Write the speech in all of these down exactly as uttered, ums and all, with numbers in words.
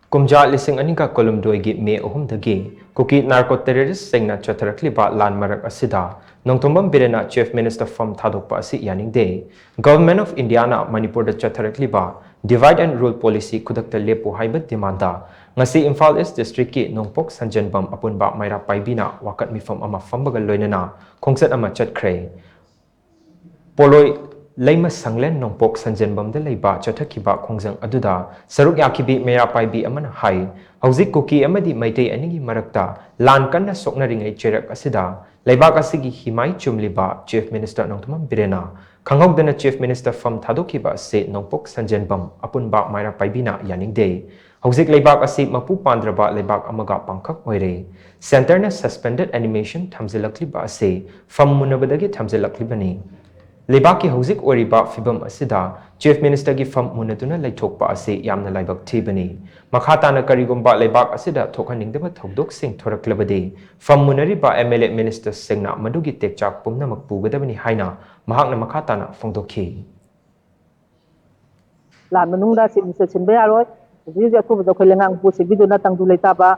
ꯀꯨꯝꯖꯥ ꯂꯤꯁꯤꯡ ꯑꯅꯤꯒ ꯀꯨꯟꯍꯨꯝꯗꯣꯏꯒꯤ ꯃꯦ ꯑꯍꯨꯝꯗꯒꯤ ꯀꯨꯀꯤ ꯅꯥꯔꯀꯣ ꯇꯦꯔꯣꯔꯤꯁꯁꯤꯡꯅ ꯆꯠꯊꯔꯛꯂꯤꯕ ꯂꯥꯟ ꯃꯔꯛ ꯑꯁꯤꯗ ꯅꯣꯡꯊꯣꯝꯕꯝ ꯕꯤꯔꯦꯟꯅ Chief Minister ꯐꯝ ꯊꯥꯗꯣꯛꯄ ꯑꯁꯤ ꯌꯥꯅꯤꯡꯗꯦ꯫ Government of Indiaꯅ ꯃꯅꯤꯄꯨꯔꯗ ꯆꯠꯊꯔꯛꯂꯤꯕ Divide and Rule Policy ꯈꯨꯗꯛꯇ ꯂꯦꯞꯄꯨ ꯍꯥꯏꯕ demandꯗ ꯉꯁꯤ ꯏꯝꯐꯥꯜ East Districtꯀꯤ ꯅꯣꯡꯄꯣꯛ ꯁꯟꯖꯦꯟꯕꯝ ꯑꯄꯨꯟꯕ ꯃꯩꯔꯥ ꯄꯥꯏꯕꯤꯅ ꯋꯥꯀꯠ ꯃꯤꯐꯝ ꯑꯃ ꯐꯝꯕꯒ ꯂꯣꯏꯅꯅ ꯈꯣꯡꯆꯠ ꯑꯃ ꯆꯠꯈ꯭ꯔꯦ꯫ ꯄꯣꯂꯣꯏ ꯂꯩꯃ ꯁꯪꯂꯦꯟ ꯅꯣꯡꯄꯣꯛ ꯁꯟꯖꯦꯟꯕꯝꯗ ꯂꯩꯕ ꯆꯠꯊꯈꯤꯕ ꯈꯣꯡꯖꯪ ꯑꯗꯨꯗ ꯁꯔꯨꯛ ꯌꯥꯈꯤꯕꯤ ꯃꯩꯔꯥ ꯄꯥꯏꯕꯤ ꯑꯃꯅ ꯍꯥꯏ, ꯍꯧꯖꯤꯛ ꯀꯨꯀꯤ ꯑꯃꯗꯤ ꯃꯩꯇꯩ ꯑꯅꯤꯒꯤ ꯃꯔꯛꯇ ꯂꯥꯟ ꯀꯟꯅ ꯁꯣꯛꯅꯔꯤꯉꯩ ꯆꯩꯔꯛ ꯑꯁꯤꯗ ꯂꯩꯕꯥꯛ ꯑꯁꯤꯒꯤ ꯍꯤꯃꯥꯏ ꯆꯨꯝꯂꯤꯕ Chief Minister ꯅꯣꯡꯊꯣꯝꯕꯝ ꯕꯤꯔꯦꯟꯅ ꯈꯪꯍꯧꯗꯅ Chief Minister ꯐꯝ ꯊꯥꯗꯣꯛꯈꯤꯕ ꯑꯁꯤ ꯅꯣꯡꯄꯣꯛ ꯁꯟꯖꯦꯟꯕꯝ ꯑꯄꯨꯟꯕ ꯃꯩꯔꯥ ꯄꯥꯏꯕꯤꯅ ꯌꯥꯅꯤꯡꯗꯦ꯫ ꯍꯧꯖꯤꯛ ꯂꯩꯕꯥꯛ ꯑꯁꯤ ꯃꯄꯨ ꯄꯥꯟꯗ꯭ꯔꯕ ꯂꯩꯕꯥꯛ ꯑꯃꯒ ꯄꯥꯡꯈꯛ ꯑꯣꯏꯔꯦ꯫ Centreꯅ suspended animation ꯊꯝꯖꯤꯜꯂꯛꯂꯤꯕ ꯑꯁꯤ ꯐꯝ ꯃꯨꯟꯅꯕꯗꯒꯤ ꯊꯝꯖꯤꯜꯂꯛꯂꯤꯕꯅꯤ꯫ ꯂꯩꯕꯥꯛꯀꯤ ꯍꯧꯖꯤꯛ ꯑꯣꯏꯔꯤꯕ ꯐꯤꯕꯝ ꯑꯁꯤꯗ Chief Ministerꯒꯤ ꯐꯝ ꯃꯨꯟꯅꯗꯨꯅ ꯂꯩꯊꯣꯛꯄ ꯑꯁꯤ ꯌꯥꯝꯅ ꯂꯥꯏꯕꯛ ꯊꯤꯕꯅꯤ꯫ ꯃꯈꯥ ꯇꯥꯅ ꯀꯔꯤꯒꯨꯝꯕ ꯂꯩꯕꯥꯛ ꯑꯁꯤꯗ ꯊꯣꯛꯍꯟꯅꯤꯡꯗꯕ ꯊꯧꯗꯣꯛꯁꯤꯡ ꯊꯣꯔꯛꯂꯕꯗꯤ ꯐꯝ ꯃꯨꯟꯅꯔꯤꯕ MLA ministerꯁꯤꯡꯅ ꯃꯗꯨꯒꯤ ꯇꯦꯛꯆꯥꯛ ꯄꯨꯝꯅꯃꯛ ꯄꯨꯒꯗꯕꯅꯤ ꯍꯥꯏꯅ ꯃꯍꯥꯛꯅ ꯃꯈꯥ ꯇꯥꯅ ꯐꯣꯡꯗꯣꯛꯈꯤ꯫ ꯂꯥꯟ ꯃꯅꯨꯡꯗ ꯆꯤꯞ ꯃꯤꯅꯤꯁꯇꯔ ꯁꯤꯟꯕ ꯌꯥꯔꯣꯏ꯫ ꯍꯧꯖꯤꯛ ꯍꯧꯖꯤꯛ ꯑꯊꯨꯕꯗ ꯑꯩꯈꯣꯏ ꯂꯩꯉꯥꯛ ꯃꯄꯨ ꯁꯤꯟꯕꯤꯗꯨꯅ ꯇꯪꯗꯨ ꯂꯩꯇꯥꯕ,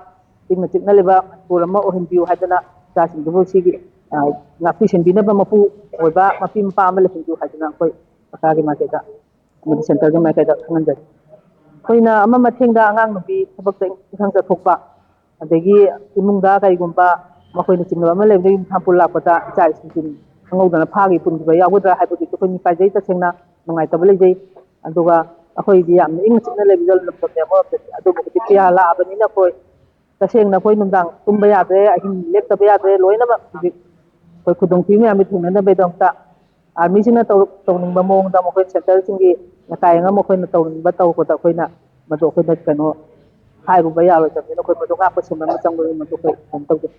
ꯏꯪꯅ ꯆꯤꯛꯅ ꯂꯩꯕ ꯃꯅꯤꯄꯨꯔ ꯑꯃ ꯑꯣꯏꯍꯟꯕꯤꯌꯨ ꯍꯥꯏꯗꯅ ꯏꯆꯥꯁꯤꯡꯗꯨꯕꯨ ꯁꯤꯒꯤ, ꯑ, ꯉꯥꯛꯄꯤ ꯁꯦꯟꯕꯤꯅꯕ ꯃꯄꯨ ꯑꯣꯏꯕ ꯃꯄꯤ ꯃꯄꯥ ꯑꯃ ꯂꯩꯍꯟꯕꯤꯌꯨ ꯍꯥꯏꯗꯅ ꯑꯩꯈꯣꯏ ꯁꯔꯀꯥꯔꯒꯤ ꯃꯥꯏꯀꯩꯗ ꯑꯃꯗꯤ ꯁꯦꯟꯇꯔꯒꯤ ꯃꯥꯏꯀꯩꯗ ꯈꯪꯍꯟꯖꯔꯤ꯫ ꯑꯩꯈꯣꯏꯅ ꯑꯃ ꯃꯊꯦꯡꯗ ꯑꯉꯥꯡ ꯅꯨꯄꯤ ꯊꯕꯛꯇ ꯏꯪꯈꯥꯡ ꯆꯠꯊꯣꯛꯄ, ꯑꯗꯒꯤ ꯏꯃꯨꯡꯗ ꯀꯔꯤꯒꯨꯝꯕ ꯃꯈꯣꯏꯅ ꯆꯤꯡꯅꯕ ꯑꯃ ꯂꯩꯕꯗꯒꯤ ꯌꯨꯝ ꯁꯥꯝꯄꯨ ꯂꯥꯛꯄꯗ ꯏꯆꯥ ꯏꯁꯨꯁꯤꯡ ꯈꯪꯍꯧꯗꯅ ꯐꯥꯈꯤ ꯄꯨꯟꯈꯤꯕ ꯌꯥꯎꯒꯗ꯭ꯔꯥ ꯍꯥꯏꯕꯗꯨꯁꯨ ꯑꯩꯈꯣꯏ ꯃꯤꯄꯥꯏꯖꯩ꯫ ꯇꯁꯦꯡꯅ ꯅꯨꯡꯉꯥꯏꯇꯕ ꯂꯩꯖꯩ꯫ ꯑꯗꯨꯒ ꯑꯩꯈꯣꯏꯗꯤ ꯌꯥꯝꯅ ꯏꯪꯅ ꯆꯤꯛꯅ ꯂꯩꯕ ꯂꯝꯗꯝꯅꯦ ꯑꯃꯔꯣꯝꯗꯗꯤ꯫ ꯑꯗꯨꯕꯨ ꯍꯧꯖꯤꯛꯇꯤ ꯀꯌꯥ ꯂꯥꯛꯑꯕꯅꯤꯅ ꯑꯩꯈꯣꯏ ꯇꯁꯦꯡꯅ ꯑꯩꯈꯣꯏ ꯅꯨꯡꯗꯥꯡ ꯇꯨꯝꯕ ꯌꯥꯗ꯭ꯔꯦ, ꯑꯍꯤꯡ ꯂꯦꯞꯇꯕ ꯌꯥꯗ꯭ꯔꯦ꯫ ꯂꯣꯏꯅꯃꯛ ꯍꯧꯖꯤꯛ ꯑꯩꯈꯣꯏ ꯈꯨꯗꯣꯡꯊꯤꯕ ꯃꯌꯥꯝꯁꯦ ꯊꯦꯡꯅꯅꯕꯒꯤꯗꯃꯛꯇ ꯑꯥꯔꯃꯤꯁꯤꯅ ꯇꯧꯔ-, ꯇꯧꯅꯤꯡꯕ ꯃꯑꯣꯡꯗ ꯃꯈꯣꯏ ꯁꯦꯟꯇꯔꯁꯤꯡꯒꯤ ꯃꯇꯥꯏ ꯑꯃ ꯃꯈꯣꯏꯅ ꯇꯧꯅꯤꯡꯕ ꯇꯧꯔꯛꯄꯗ ꯑꯩꯈꯣꯏꯅ ꯃꯗꯨ ꯑꯩꯈꯣꯏꯅ ꯀꯩꯅꯣ ꯍꯥꯏꯔꯨꯕ ꯌꯥꯔꯣꯏꯗꯕꯅꯤꯅ ꯑꯩꯈꯣꯏ ꯃꯗꯨ ꯉꯥꯛꯄ ꯁꯦꯟꯕ ꯑꯃ ꯆꯪꯕꯅꯤꯅ ꯃꯗꯨ ꯑꯩꯈꯣꯏ ꯀꯩꯅꯣ ꯇꯧꯖꯩ꯫